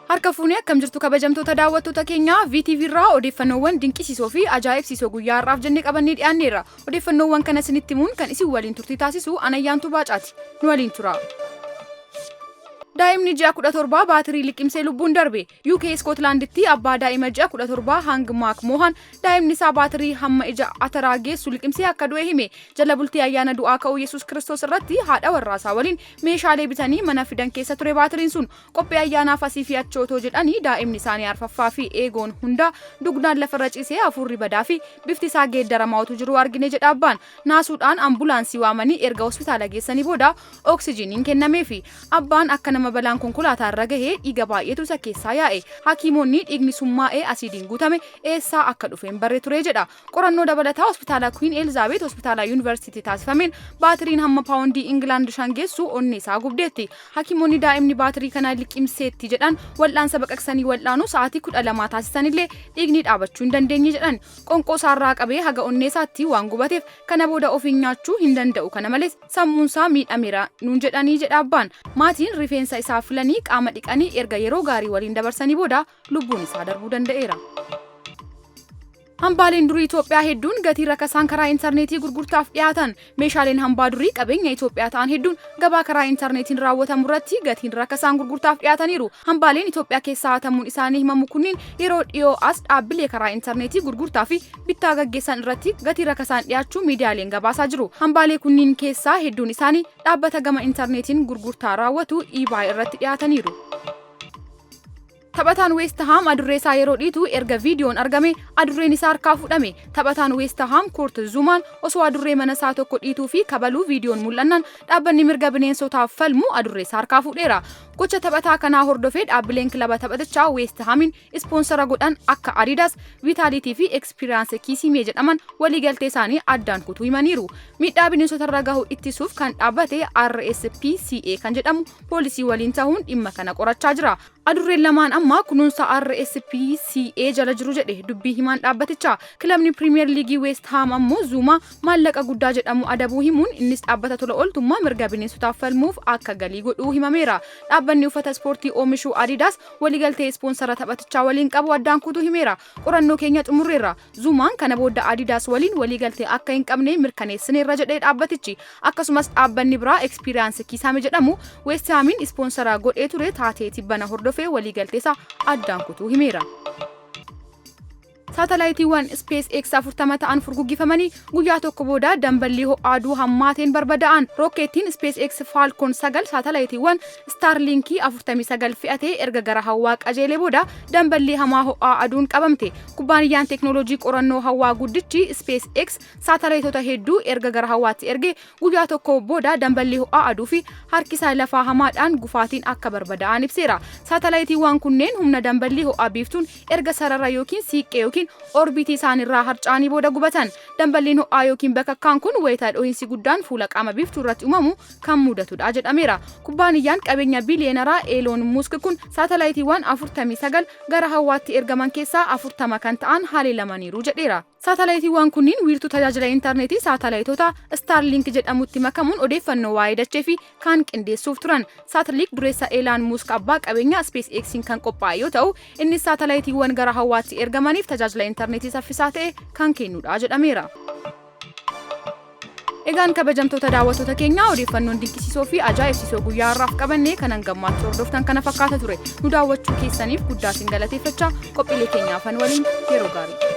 Harka fuunee akkam jirtu kabajamtoota daawwattoota keenyaa? VTV irraa odeeffannoowwan dinqisiisoo fi ajaa'ibsiisoo guyyaa har'aaf jennee qabannee dhiyaanneerra. Odeeffannoowwan kana isinitti himuun kan isin waliin turtii taasisu Anayyaantuu Baacaati. Nu waliin tura. Daa'imni ji'a 17 baatirii liqimsee lubbuun darbe. UK Iskootlaanditti abbaa daa'ima ji'a 17 Hang Maak Mohan daa'imni isaa baatirii hamma ija ataraa geessu liqimsee akka du'e hime. Jala bultii ayyaana du'aa ka'uu Yesuus Kiristoos irratti haadha warraasaa waliin meeshaalee bitanii mana fidan keessa ture baatiriin sun. Qophii ayyaanaaf asii fi achi otoo jedhanii daa'imni isaanii arfaffaa fi eegoon hundaa dugdaan lafarra ciisee hafuurri badaa fi bifti isaa geeddaramaa otuu jiruu argine jedha abbaan. Naasuudhaan ambulaansii waamanii erga hospitaala geessanii booda oksijiiniin kennameefi. Abbaan akka nama balaan konkolaataa irra gahee dhiiga baay'eetu isa keessaa yaa'e. Hakiimonni dhiigni summaa'ee asiidiin guutame eessaa akka dhufe hin barre ture jedha. Qorannoo dabalataa hospitaala Queen Elizabeth hospitaala Yuunivarsiitii taasifameen baatiriin hamma paawundii Ingilaand 5 geessu onnee isaa gubdeetti. Hakiimonni daa'imni baatirii kana liqimseetti jedhan wal'aansa baqaqsanii wal'aanuu sa'aatii 12 taasisanillee dhiigni dhaabachuu hin dandeenye jedhan. Qonqoo isaarraa qabee haga onnee isaatti waan gubateef kana booda ofiin nyaachuu hin danda'u, kana malees sammuunsaa miidhameera nuun jedhanii jedha abbaan. Maatiin rifeensa isaa filanii qaama dhiqanii erga yeroo gaarii waliin dabarsanii booda lubbuun isaa darbuu danda'eera. Hambaaleen durii Itoophiyaa hedduun gatii rakasaan karaa intarneetii gurgurtaaf dhiyaatan. Meeshaaleen hambaa durii qabeenya Itoophiyaa ta'an hedduun gabaa karaa intarneetiin raawwatamu irratti gatiin rakasaan gurgurtaaf dhiyaataniiru. Hambaaleen Itoophiyaa keessaa hatamuun isaanii himamu kunniin yeroo dhiyoo as dhaabbilee karaa intarneetii gurgurtaa fi bittaa gaggeessan irratti gatii rakasaan dhiyaachuu miidiyaaleen gabaasaa jiru. Hambaalee kunniin keessaa hedduun isaanii dhaabbata gama intarneetiin gurgurtaa raawwatu eBay irratti dhiyaataniiru. Taphataan Weest Haam adurree isaa yeroo dhiitu erga viidiyoon argame adurreen isaa harkaa fuudhame. Taphataan Weest Haam Kurt Zuumaan osoo adurree mana isaa tokko dhiituu fi kabaluu viidiyoon mul'annaan dhaabbanni mirga bineensotaaf falmu adurree isaa harkaa fuudheera. Gocha taphataa kanaa hordofee dhaabbileen kilaba taphatichaa Weest Haamiin ispoonsara godhan akka Adidas, Viitaaliitii fi Ekspiriyaanse Kiisimee jedhaman waliigaltee isaanii addaan kutuu himaniiru. Miidhaa bineensotarra gahu ittisuuf kan dhaabbate RSPCA kan jedhamu poolisii waliin tahuun dhimma kana qorachaa jira. Adurreen lamaan amma kunuunsa RSPCA jala jiru jedhe dubbii himaan dhaabbatichaa. Kilabni Piriimiyer Liigii Weest Haam ammoo Zuumaa maallaqa guddaa jedhamu adabuu himuun innis dhaabbata tola ooltummaa mirga bineensotaaf falmuuf akka galii godhuu himameera. Dhaabbanni uffata ispoortii oomishu Adidas waliigaltee ispoonsara taphatichaa waliin qabu addaan kutuu himeera. Qorannoo keenya xumurreerra. Zuumaan kana booda Adidas waliin waliigaltee akka hin qabne mirkaneessineerra jedhe dhaabbatichi. Akkasumas dhaabbanni biraa Experience Kiisaame jedhamu West Haamiin ispoonsara godhee ture taatee tibbana hordofee waliigalteesaa addaan kutuu himeera. Saatalaayitiiwwan Space X 40 ta'an furguggifamanii guyyaa tokko booda damballii ho'a aduu hammaateen barbadaa'an. Rookkeettiin Space X Falcon 9 saatalaayitiiwwan Starlinkii 49 fe'atee erga gara hawaa qajeelee booda damballii hamaa ho'aa aduun qabamte. Kubbaaniyyaan teeknooloojii qorannoo hawaa guddichi Space X saatalaayitoota hedduu erga gara hawaatti ergee guyyaa tokko booda damballii ho'aa aduu fi harkisa lafaa hamaadhaan gufaatiin akka barbadaa'an ibseera. Saatalaayitiiwwan kunneen humna damballii ho'aa biiftuun erga sarara yookiin siiqqee yookiin orbiitii isaaniirraa harca'anii booda gubatan. Damballiin ho'aa yookiin bakakkaan kun wayita dhohiinsi guddaan fuula qaama biiftuu irratti uumamu kan mudatudha jedhameera. Kubbaaniyyaan qabeenya biliyeenaraa Eeloon Muusk kun saatalaayitiiwwan 49 gara hawaatti ergaman keessaa 40 kan ta'an haleelamaniiru jedheera. Saatalaayitiiwwan kunniin wiirtuu tajaajila intarneetii saatalaayitoota Starlink jedhamutti makamuun odeeffannoo waa'ee dachee fi kaan qindeessuuf turan. Saataliik dureessa Eelaan Muusk abbaa qabeenyaa SpaceX'n kan qophaa'e yoo ta'u, innis saatalaayitiiwwan gara hawaatti ergamaniif tajaajila intarneetii saffisaa ta'e kan kennudha jedhameera. Egaan kabajamtoota daawwattoota keenyaa, odeeffannoon dinqisiisoo fi ajaa'ibsiisoo guyyaa har'aaf qabanne kan hangammaatti hordoftan kana fakkaata ture. Nu daawwachuu keessaniif guddaa isin galateeffachaa qophiilee keenyaafan waliin yeroo gaarii.